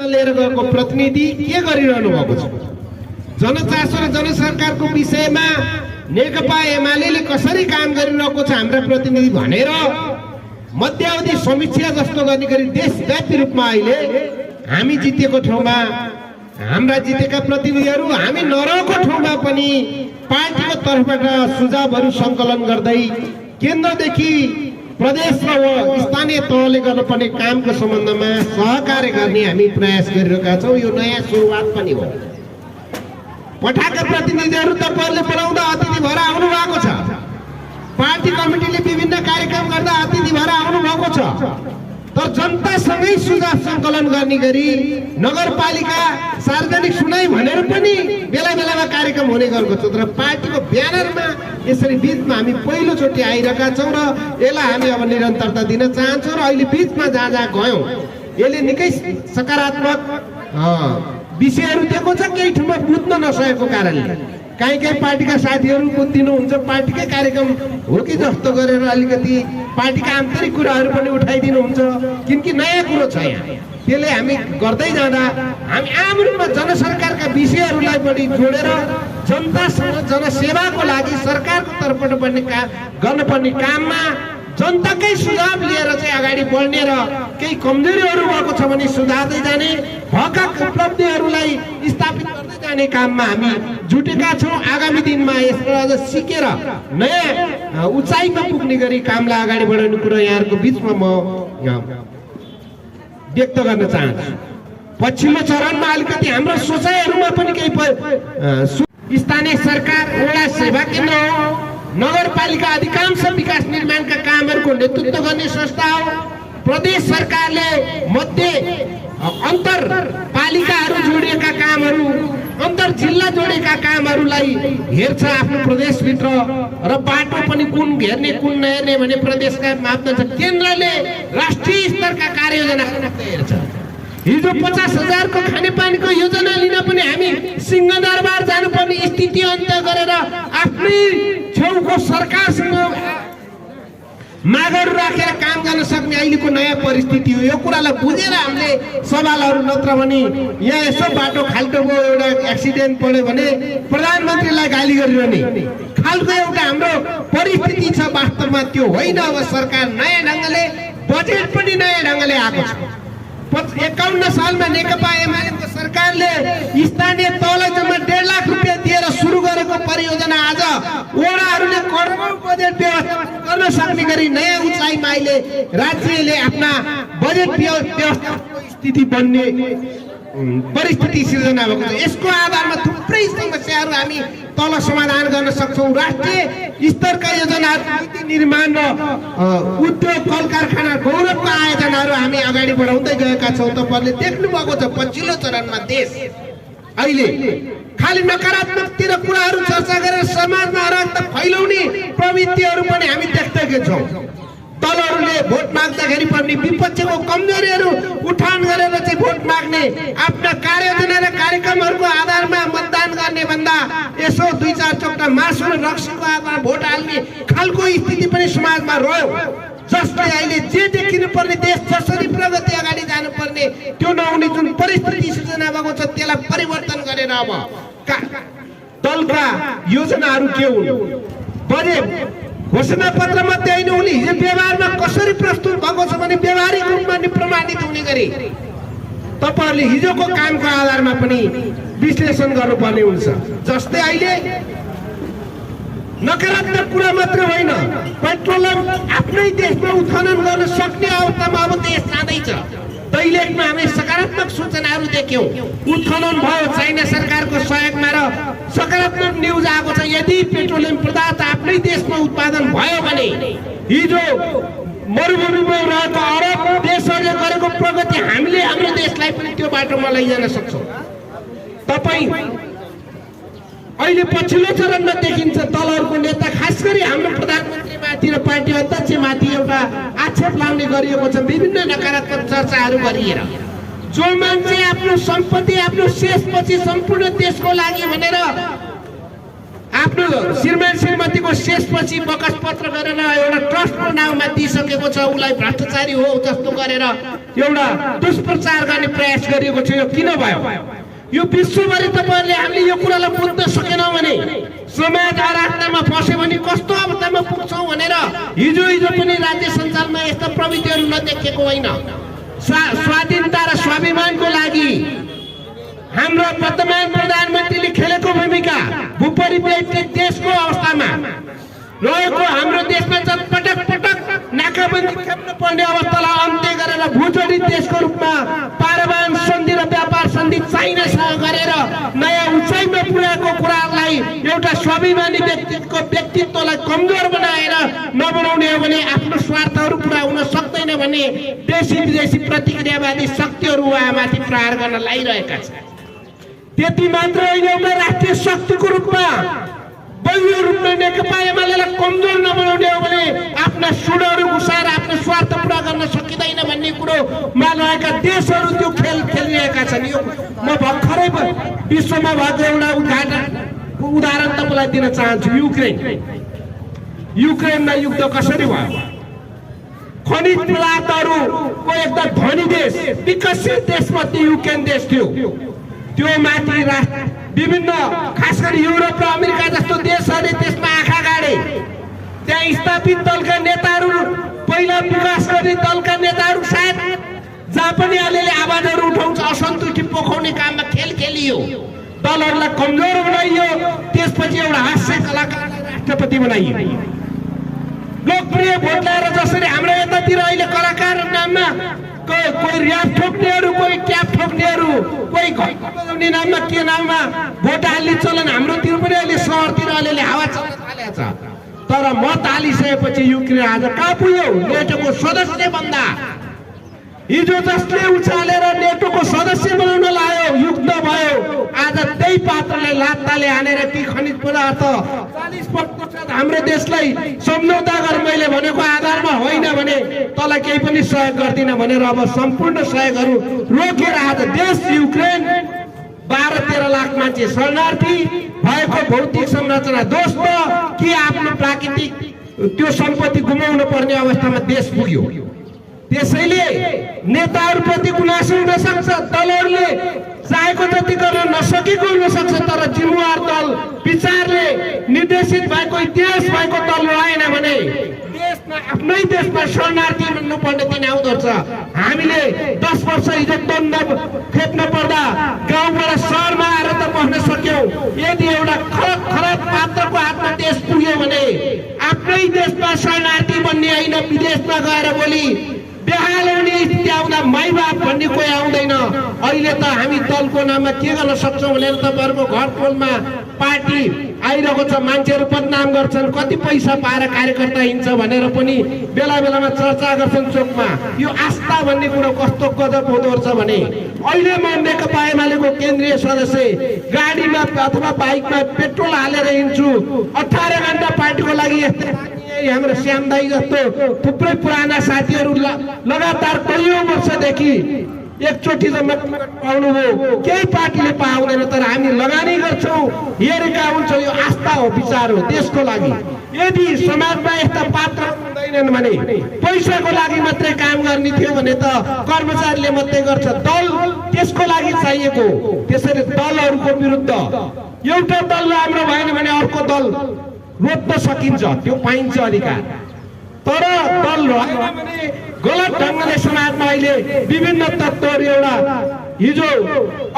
लिएर गएको प्रतिनिधि के गरिरहनु भएको छ? जनचासो र जनसरकारको विषयमा नेकपा एमाले कसरी काम गरिरहेको छ हाम्रा प्रतिनिधि भनेर मध्यावधि समीक्षा जस्तो गर्ने गरी देशव्यापी रूपमा अहिले हामी जितेको ठाउँमा हाम्रा जितेका प्रतिनिधिहरू हामी नरहेको ठाउँमा पनि पार्टीको तर्फबाट सुझावहरू सङ्कलन गर्दै केन्द्रदेखि प्रदेश र स्थानीय तहले गर्नुपर्ने कामको सम्बन्धमा सहकार्य गर्ने हामी प्रयास गरिरहेका छौँ। यो नयाँ सुरुवात पनि हो। पठाएका प्रतिनिधिहरू तपाईँहरूले बोलाउँदा अतिथि भएर आउनु भएको छ। पार्टी कमिटीले विभिन्न कार्यक्रम गर्दा अतिथि भएर आउनु भएको छ। तर जनतासँगै सुझाव सङ्कलन गर्ने गरी नगरपालिका सार्वजनिक सुनाई भनेर पनि बेला बेलामा कार्यक्रम हुने गरेको छ। तर पार्टीको ब्यानरमा यसरी बिचमा हामी पहिलोचोटि आइरहेका छौँ र यसलाई हामी अब निरन्तरता दिन चाहन्छौँ। र अहिले बिचमा जहाँ जहाँ गयौँ यसले निकै सकारात्मक विषयहरू दिएको छ। केही ठाउँमा बुझ्न नसकेको कारणले काहीँ पार्टीका साथीहरू बुझिदिनुहुन्छ, पार्टीकै कार्यक्रम हो कि जस्तो गरेर अलिकति पार्टीका आन्तरिक कुराहरू पनि उठाइदिनुहुन्छ, किनकि नयाँ कुरो छ यहाँ। त्यसले हामी गर्दै जाँदा हामी आम रूपमा जनसरकारका विषयहरूलाई पनि जोडेर जनतासँग जनसेवाको लागि सरकारको तर्फबाट गर्नुपर्ने काममा जनताकै सुझाव लिएर चाहिँ अगाडि बढ्ने र केही कमजोरीहरू भएको छ भने सुधार्दै जाने, भएका उपलब्धिहरूलाई स्थापित गर्दै जाने काममा हामी जुटेका छौँ। आगामी दिनमा यसबाट अझ सिकेर नयाँ उचाइमा पुग्ने गरी कामलाई अगाडि बढाउने कुरा यहाँहरूको बिचमा म व्यक्त गर्न चाहन्छु। पछिल्लो चरणमा अलिकति हाम्रो सोचाइहरूमा पनि केही स्थानीय सरकार वडा सेवा केन्द्र हो, नगरपालिका अधिकांश विकास निर्माणका कामहरूको नेतृत्व गर्ने संस्था हो। प्रदेश सरकारले मध्य अन्तर पालिकाहरू जोडिएका कामहरू, अन्तर जिल्ला जोडेका कामहरूलाई हेर्छ आफ्नो प्रदेशभित्र र बाटो पनि कुन हेर्ने कुन नहेर्ने भने प्रदेशका मापदण्ड छ। केन्द्रले राष्ट्रिय स्तरका कार्ययोजना हेर्छ। हिजो 50,000 को खानेपानीको योजना लिन पनि हामी सिंहदरबार जानुपर्ने स्थिति अन्त्य गरेर आफ्नै छेउको सरकारसँग मागहरू राखेर काम गर्न सक्ने अहिलेको नयाँ परिस्थिति हो। यो कुरालाई बुझेर हामीले सवालहरू नत्र भने यहाँ यसो बाटो खाल्टोको एउटा एक्सिडेन्ट पर्यो भने प्रधानमन्त्रीलाई गाली गरिरहने खालको एउटा हाम्रो परिस्थिति छ। वास्तवमा त्यो होइन। अब सरकार नयाँ ढङ्गले बजेट पनि नयाँ ढङ्गले आएको छ। 51 सालमा नेकपा एमालेको सरकारले स्थानीय तहलाई जम्मा 1.5 लाख रुपियाँ दिएर सुरु गरेको परियोजना आज वडाहरूले करोडौं बजेट व्यवस्थापन गर्न सक्ने गरी नयाँ उचाइमा अहिले राज्यले आफ्ना बजेट व्यवस्थापनको स्थिति बन्ने परिस्थिति सिर्जना भएको छ। यसको आधारमा थुप्रै समस्याहरू हामी तल समाधान गर्न सक्छौँ। राष्ट्रिय स्तरका योजनाहरू, नीति निर्माण र उद्योग कल कारखाना गौरवका आयोजनाहरू हामी अगाडि बढाउँदै गएका छौँ। तपाईँहरूले देख्नु भएको छ पछिल्लो चरणमा देश अहिले खालि नकारात्मकतिर कुराहरू चर्चा गरेर समाजमा अराजकता फैलाउने प्रवृत्तिहरू पनि हामी देख्दैका छौँ। दलहरूले भोट माग्दाखेरि पर्ने विपक्षको कमजोरीहरू उठान गरेर चाहिँ भोट माग्ने, आफ्ना कार्ययोजना र कार्यक्रमहरूको आधारमा मतदान गर्ने भन्दा यसो 2-4 चोटका मासु र रक्सीको आधारमा भोट हाल्ने खालको स्थिति पनि समाजमा रह्यो। जसले अहिले जे देखिनु पर्ने देश जसरी प्रगति अगाडि जानुपर्ने त्यो नहुने जुन परिस्थिति सृजना भएको छ त्यसलाई परिवर्तन गरेर अब दलका योजनाहरू के हुन्, बजेट घोषणा पत्र मात्रै होइन उनी हिजो व्यवहारमा कसरी प्रस्तुत भएको छ भने व्यवहारिक रूपमा नि प्रमाणित हुने गरी तपाईँहरूले हिजोको कामको आधारमा पनि विश्लेषण गर्नुपर्ने हुन्छ। जस्तै अहिले नकारात्मक कुरा मात्र होइन, पेट्रोलियम आफ्नै देशमा उत्खनन गर्न सक्ने अवस्थामा अब देश जाँदैछ। दैलेखमा हामी सकारात्मक सूचनाहरू देख्यौँ। उत्खनन भयो चाइना सरकारको सहयोगमा र सकारात्मक न्युज आएको छ। यदि पेट्रोलियम पदार्थ आफ्नै देशमा उत्पादन भयो भने हिजो मरुभूमिमा रहेको अरब देशहरूले गरेको प्रगति हामीले हाम्रो देशलाई पनि त्यो बाटोमा लैजान सक्छौँ। तपाईँ अहिले पछिल्लो चरणमा देखिन्छ दलहरूको नेता खास गरी हाम्रो प्रधानमन्त्रीमाथि र पार्टी अध्यक्षमाथि एउटा आक्षेप लाउने गरिएको छ। विभिन्न नकारात्मक चर्चाहरू गरिएर जो मान्छे आफ्नो सम्पत्ति आफ्नो शेषपछि सम्पूर्ण देशको लागि भनेर आफ्नो श्रीमान श्रीमतीको शेषपछि बकस पत्र गरेर एउटा ट्रस्टको नाउँमा दिइसकेको छ, उसलाई भ्रष्टाचारी हो जस्तो गरेर एउटा दुष्प्रचार गर्ने प्रयास गरिएको छ। यो किन भयो? यो विश्वभरि तपाईहरुले हामीले यो कुरालाई बुझ्न सकेनौं भने समाज अराजकतामा फस्यो भने कस्तो अवस्थामा पुग्छौं भनेर हिजो पनि राज्य सञ्चालनमा यस्ता प्रविधिहरू नदेखिएको होइन। स्वाधीनता र स्वाभिमानको लागि हाम्रो वर्तमान प्रधानमन्त्रीले खेलेको भूमिका भूपरिवेश देशको अवस्थामा रहेको हाम्रो देशमा पटक पटक नाकाबन्दी खेप्न पर्ने अवस्थालाई अन्त्य गरेर भूजोडित देशको रूपमा पारमाणु सन्धि र व्यापार सन्धि चाइनासँग गरेर नयाँ उचाइमा पुर्याएको कुरालाई एउटा स्वाभिमानी व्यक्तित्वलाई कमजोर बनाएर नबनाउने हो भने आफ्नो स्वार्थहरू पुरा हुन सक्दैन भने देशी विदेशी प्रतिक्रियावादी शक्तिहरू उहाँमाथि प्रहार गर्न लागिरहेका छन्। त्यति मात्र होइन, एउटा राष्ट्रिय शक्तिको रूपमा बलियो रूपमा नेकपा एमालेलाई कमजोर नबनाउने हो भने आफ्ना सुडहरू घुसाएर आफ्नो स्वार्थ पुरा गर्न सकिँदैन भन्ने कुरोमा रहेका देशहरू त्यो खेल खेलिरहेका छन्। यो म भर्खरै विश्वमा भएको एउटा उदाहरण तपाईँलाई दिन चाहन्छु। युक्रेनमा युद्ध कसरी भयो? खनिज पदार्थहरूको एकदम धनी देश, विकसित देशमध्ये युक्रेन देश थियो। त्यो माथि विभिन्न खास गरी युरोप र अमेरिका जस्तो देशहरूले त्यसमा आँखा गाडे। त्यहाँ स्थापित दलका नेताहरू, पहिला विकास गर्ने दलका नेताहरू सायद जहाँ पनि अलिअलि आवाजहरू उठाउँछ, असन्तुष्टि पोखाउने काममा खेल खेलियो, दलहरूलाई कमजोर बनाइयो। त्यसपछि एउटा हास्य कलाकारलाई राष्ट्रपति बनाइयो। लोकप्रिय भोट ल्याएर जसरी हाम्रो यतातिर अहिले कलाकार नाममा कोही र्याप ठोक्नेहरू, कोही ट्याप ठोक्नेहरू, कोही घट बजाउने नाममा के नाममा भोट हाल्ने चलन हाम्रोतिर पनि अहिले सहरतिर अलिअलि हावा चल्न थालेको छ। तर मत हालिसकेपछि युक्रेन आज कहाँ पुग्यो? नेटोको सदस्य बन्दा। हिजो जसले उचालेर नेटोको सदस्य बनाउन लायो, युद्ध भयो, आज त्यही पात्रले लात्ताले हानेर ती खनिज पदार्थ 40% हाम्रो देशलाई सम्झौता गर मैले भनेको आधारमा होइन भने तँलाई केही पनि सहयोग गर्दिन भनेर अब सम्पूर्ण सहयोगहरू रोकेर आज देश युक्रेन 12-13 लाख मान्छे शरणार्थी भएको भौतिक संरचना दोष कि आफ्नो प्राकृतिक त्यो सम्पत्ति गुमाउन पर्ने अवस्थामा देश पुग्यो। त्यसैले नेताहरूप्रति गुनासो हुन सक्छ, दलहरूले चाहेको जति गर्न नसकेको हुन सक्छ, तर जिम्मेवार दल विचारले निर्देशित भएको इतिहास भएको दल रहेन भने देशमा आफ्नै देशमा शरणार्थी बन्नुपर्ने दिन आउँदो रहेछ। हामीले 10 वर्ष हिजो द्वन्द खेप्न पर्दा गाउँबाट सहरमा आएर त बस्न सक्यौं। यदि एउटा खराब पात्रको हातमा देश पुग्यो भने आफ्नै देशमा शरणार्थी बन्ने होइन, विदेशमा गएर भोलि बेहाल हुने स्थिति आउँदा माई बाप भन्ने कोही आउँदैन। अहिले त हामी दलको नाममा के गर्न सक्छौँ भनेर तपाईँहरूको घर टोलमा पार्टी आइरहेको छ, मान्छेहरू बदनाम गर्छन्, कति पैसा पाएर कार्यकर्ता हिँड्छ भनेर पनि बेला बेलामा चर्चा गर्छन् चोकमा। यो आस्था भन्ने कुरो कस्तो गजब हुँदो रहेछ भने अहिले म नेकपा एमालेको केन्द्रीय सदस्य गाडीमा अथवा बाइकमा पेट्रोल हालेर हिँड्छु। 18 घण्टा पार्टीको लागि यस्तै हाम्रो श्याम दाई जस्तो थुप्रै पुराना साथीहरू लगातार कैयौं वर्षदेखि एकचोटि जम्मा पाउनुभयो, केही पार्टीले पाउँदैन, तर हामी लगानी गर्छौँ, हेरेका हुन्छौँ। यो आस्था हो, विचार हो देशको लागि। यदि समाजमा यस्ता पात्र हुँदैनन् भने पैसाको लागि मात्रै काम गर्ने थियो भने त कर्मचारीले मात्रै गर्छ, दल त्यसको लागि चाहिएको। त्यसैले दलहरूको विरुद्ध एउटा दल राम्रो भएन भने अर्को दल रोक्न सकिन्छ, त्यो पाइन्छ अधिकार। तर दल रहेन भने गलत ढङ्गले समाजमा अहिले विभिन्न तत्त्वहरू एउटा हिजो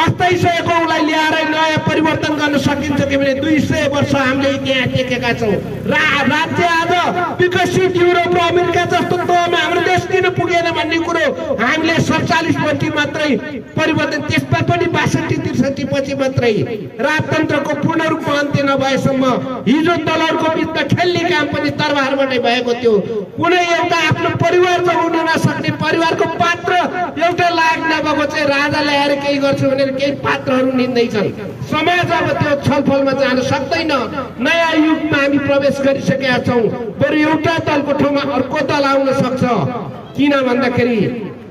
अस्थायी उसलाई ल्याएर नयाँ परिवर्तन गर्न सकिन्छ कि भने 200 वर्ष हामीले इतिहास देखेका छौँ। राज्य आज विकसित युरोप र अमेरिका जस्तो तहमा हाम्रो देश किन पुगेन भन्ने कुरो हामीले 47 पछि मात्रै परिवर्तन, त्यसमा पनि 62-63 पछि मात्रै राजतन्त्रको पूर्ण रूपमा अन्त्य नभएसम्म हिजो दलहरूको बिचमा खेल्ने काम पनि दरबारबाटै भएको थियो। कुनै एउटा आफ्नो परिवार जगाउन नसक्ने परिवारको पात्र एउटा लाग नभएको चाहिँ राजाले आएर केही गर्छु भनेर केही पात्रहरू निन्दैछन्। समाज अब त्यो छलफलमा जान सक्दैन। नयाँ युगमा हामी प्रवेश गरिसकेका छौँ। बरु एउटा दलको ठाउँमा अर्को दल आउन सक्छ। किन भन्दाखेरि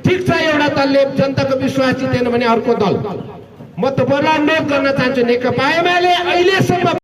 ठिक छ, एउटा दलले जनताको विश्वास जितेन भने अर्को दल। म त बरु अनुरोध गर्न चाहन्छु, नेकपा एमाले अहिलेसम्म